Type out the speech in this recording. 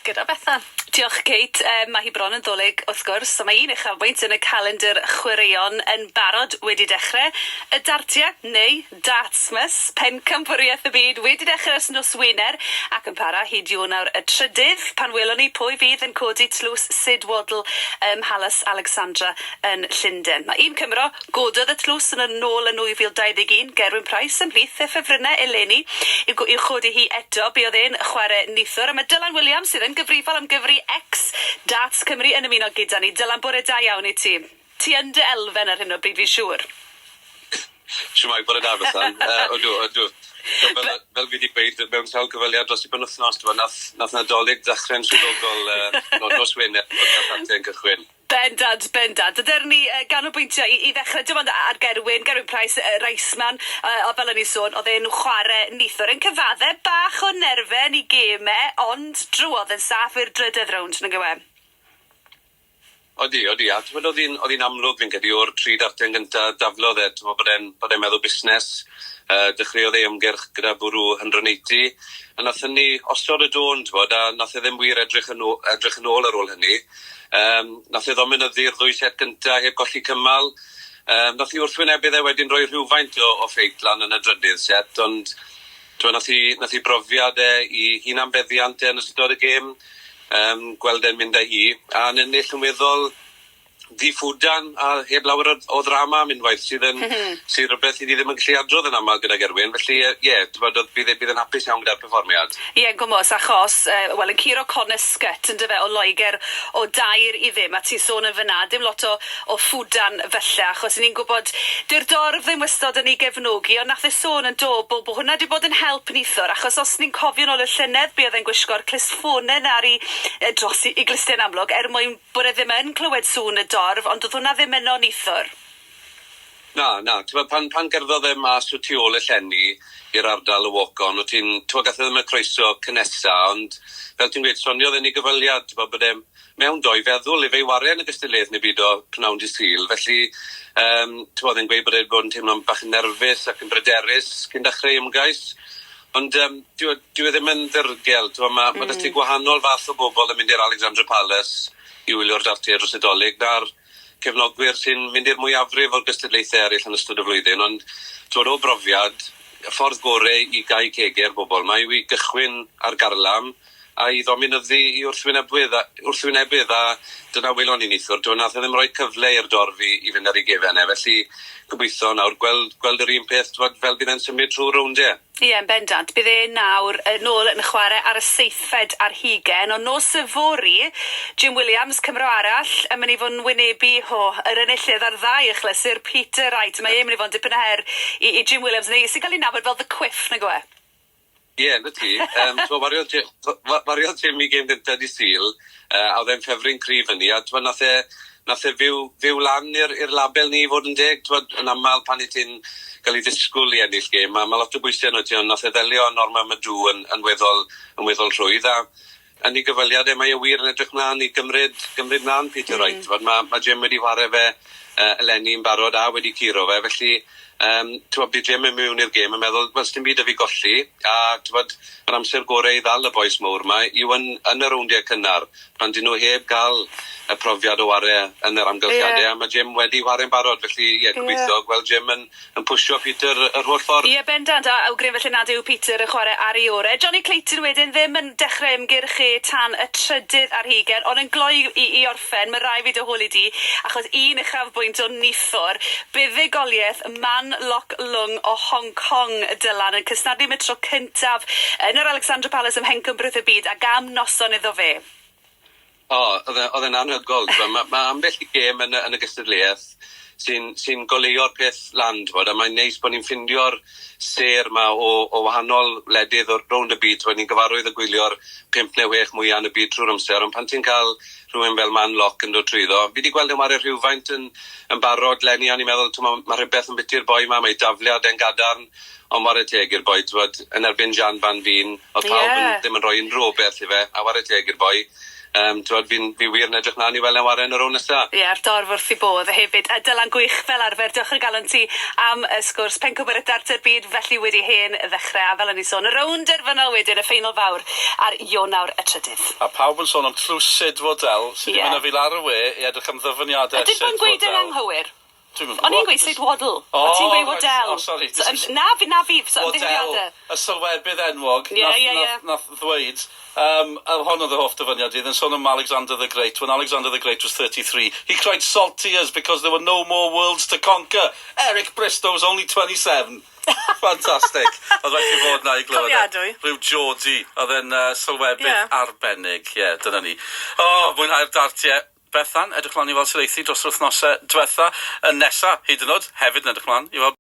gyda Bethan. Diolch Kate. Mae hi bron yn Ddolig wrth gwrs, a mae un uchafbwynt yn y calendr chwaraeon yn barod wedi dechrau. Y dartiau, neu Dartsmas, pencampwriaeth y byd wedi dechrau ers nos Wener ac yn para hyd Ionawr y trydydd, pan welwn ni pwy fydd yn codi tlws Sid Waddle ym Mhalas Alexandra yn Llundain. Mae un Cymro Gododd y tlws yn yn ôl yn 2021, Gerwyn Price ymhlith y ffefrynnau eleni i'w i'w chodi hi eto. Buodd e'n chwarae neithiwr a mae Dylan Williams sydd yn gyfrifol am gyfri ex Darts Cymru yn ymuno gyda ni. Dylan, bore da iawn i ti. Ti yn dy elfen ar hyn o bryd fi'n siŵr. Shwmae, bore da Bethan. Yy odw, odw. So fel fel fi 'di gweud mewn sawl cyfweliad dros y penwthnos t'mod nath nath Nadolig ddechre'n swyddogol yy no- nos Wener o'dd yn cychwyn. Bendant, bendant. A dere ni yy ganolbwyntio i i ddechre dim ond ar Gerwyn, Gerwyn Price, yy Riceman, yy o fel o'n i'n sôn, o'dd e'n chware nithwr, yn cyfadde bach o nerfe yn 'i gêm e, ond drwodd yn saff i'r drydedd rownd, nag yw e? Odi, odi, a t'mod o'dd hi'n o'dd hi'n amlwg fi'n credu o'r tri darten gynta daflodd e, t'mod bod e'n bod e'n meddwl busnes, yy dechreuodd ei ymgyrch gyda bwrw 180, a nath hynny osod y dôn t'mod a nath e ddim wir edrych yn ô- edrych yn ôl ar ôl hynny. Yym nath e ddominyddu'r ddwy set gynta heb golli cymal. Yym nath 'i wrthwynebydd e wedyn roi rhywfaint o o ffeit lan yn y drydydd set ond t'mo' nath 'i nath 'i brofiad e 'i hunanfeddiant e yn ystod y gêm yym gweld e'n mynd â hi a'n ennill yn weddol ddi-ffwdan a heb lawer o o ddrama am unwaith sydd yn sydd rwbeth i ni ddim yn gallu adrodd yn amal gydag Erwin felly yy ie t'mod o'dd bydd e bydd e'n hapus iawn gyda'r perfformiad. Ie yn gwmws achos yy wel yn curo Connor Scutt yndyfe o Loegr o dair i ddim a ti'n sôn yn fynna dim lot o o ffwdan falle achos 'yn ni'n gwbod dyw'r dorf ddim wystod yn 'i gefnogi ond nath e sôn yn do bo' bo' hwnna 'di bod yn help nithwr achos os ni'n cofio nôl y llynedd be' o'dd e'n gwisgo'r clustffone 'na ar 'i yy dros 'i 'i glustie yn amlwg er mwyn Bod e ddim yn clywed sŵn y dorf, ond doedd hwnna ddim yno nithwr. Na, na. T'mod pan pan gerddodd e mas o tu ôl y llenni i'r ardal y walk-on o't ti'n t'mod gath e ddim y croeso cynesa ond fel ti'n gweud soniodd e'n 'i gyfweliad t'mod bod e mewn doi feddwl ife i ware yn y gystadleuaeth neu bido p'nawn dy' Sul felly yym t'mod o'dd e'n gweud bod e 'di bod yn teimlo'n bach yn nerfus ac yn bryderus cyn dechre ei ymgais. Ond yym dyw e dyw e ddim yn ddirgel t'mo' ma' ma' 'da ti gwahanol fath o bobol yn mynd i'r Alexandra Palace i wylio'r dartiau dros y Dolig na'r cefnogwyr sy'n mynd i'r mwyafrif o'r gystadlaethe eryll yn ystod y flwyddyn ond t'mod o brofiad y ffordd gore i gau cege'r bobol 'ma yw i gychwyn ar garlam a i ddominyddu i wrthwynebwydd a wrthwynebydd a dyna welon ni neithiwr do nath e ddim roi cyfle i'r dorf i i fynd ar ei gefen e felly gobeithio nawr gweld gweld yr un peth t'mod fel bydd e'n symud trw'r rownde. Ie yn bendant. Bydd e nawr yn ôl yn chware ar y seithfed ar hugen ond nos yfory Jim Williams, Cymro arall, yn mynd i fod yn wynebu ho, yr enillydd ar ddau achlysur Peter Wright. Mae e'n mynd i fod yn dipyn o her i i Jim Williams neu sy'n cael ei nabod fel The Quiff nag yw e? Ie, 'na ti. Yym t'mo' wariodd Ji- wa- wariodd Jim 'i gêm gynta dy' Sul yy a o'dd e'n ffefryn cryf fyny a t'mod nath e nath e fyw fyw lan i'r i'r label 'ny i fod yn deg t'mod yn amal pan 'yt ti'n ga'l 'i ddisgwl i ennill gêm ma' ma' lot o bwyse arno ti ond nath e ddelio â Norman Madoo yn yn weddol yn weddol rhwydd a yn 'i gyfweliad e mae e wir yn edrych mlan i gymryd gymryd mlan Peter Wright t'mod ma' ma' Jim wedi whare fe yy eleni yn barod a wedi curo fe felly Yym, t'mod, bydd Jim yn mewn i'r gêm yn meddwl, wel, sdim byd 'da fi golli, a t'mod, yr amser gore i ddal y bois mowr 'ma yw yn yn y rowndiau cynnar, pan 'dyn nhw heb ga'l y profiad o ware yn yr amgylchiade, a ma' Jim wedi ware'n barod, felly ie, gobeithio gweld Jim yn yn pwsio Peter yr holl ffordd. Ie, bendant, a awgrym felly nad yw Peter yn chware ar ei ore. Jonny Clayton wedyn ddim yn dechre ymgyrchu tan y trydydd ar hugen, ond yn gloi i i orffen, ma' rai' fi dy holi di, achos un uchafbwynt o nithwr, Buddugoliaeth Man Lok Lung o Hong Kong, Dylan, yn cystadlu am y tro cyntaf yn yr Alexandra Palace ym Mhencampwriaeth y Byd, ac am noson iddo fe. O, oedd e oedd e'n anhygoel, t'mod, ma' ma' ambell i gêm yn y yn y gystadleuaeth sy'n sy'n goleuo'r peth lan, t'mod, a mae'n neis bo' ni'n ffindio'r sêr 'ma o o wahanol wledydd o'r rownd y byd, t'mod, ni'n gyfarwydd â gwylio'r pump neu wech mwya yn y byd trw'r amser, ond pan ti'n ca'l rhywun fel Man Lok yn dod trwyddo. Fi 'di gweld e'n ware rhywfaint yn yn barod leni a o'n i'n meddwl t'mo' ma' rhywbeth ambiti'r boi 'ma, mae 'i dafliad e'n gadarn, ond ware teg i'r boi t'mod yn erbyn Gian Van Veen, o'dd pawb yn ddim yn rhoi unrhyw obeth i fe, a ware teg i'r boi. T'wod, fi'n, fi wir yn edrych mlan i weld e'n ware yn y rownd nesa. Ie, a'r dorf wrth 'i bodd hefyd. A Dylan, gwych fel arfer, diolch o galon ti am y sgwrs. Pencampwriaeth Darts y Byd felly wedi hen ddechrau, a fel o'n i'n sôn, y rownd derfynol wedyn, y ffeinal fawr ar Ionawr y 3rd. A pawb yn sôn am tlws Sid Waddell, sy 'di Ie. mynd â fi lawr y we i edrych am ddyfyniadau Ydyn Sid nhw'n gweud yn Waddell. anghywir? Dwi'm yn O'n i'n gwbod. gweud Sid Waddle. O, O, ti'n gweud reit. Waddell. O, sori. So, na fi, na fi, so Waddell, ymddiheuriadau. y sylwebydd enwog, Ie, nath, ie, ie. nath, nath ddweud, a hon oedd y hoff dyfyniad i, oedd yn sôn am Alexander the Great. When Alexander the Great was 33, he cried salt tears because there were no more worlds to conquer. Eric Bristow's only 27. Fantastic. Oedd rhaid chi fod na i glywed e. Cofiadwy. Rhyw Geordie, oedd e'n sylwebydd arbennig. Ie, yeah, dyna ni. O, oh, mwynhau'r dartiau. Bethan, edrych mlaen i weld sut eithi dros yr wythnosau diwetha. Y nesa, hyd yn oed, hefyd yn edrych mlaen i weld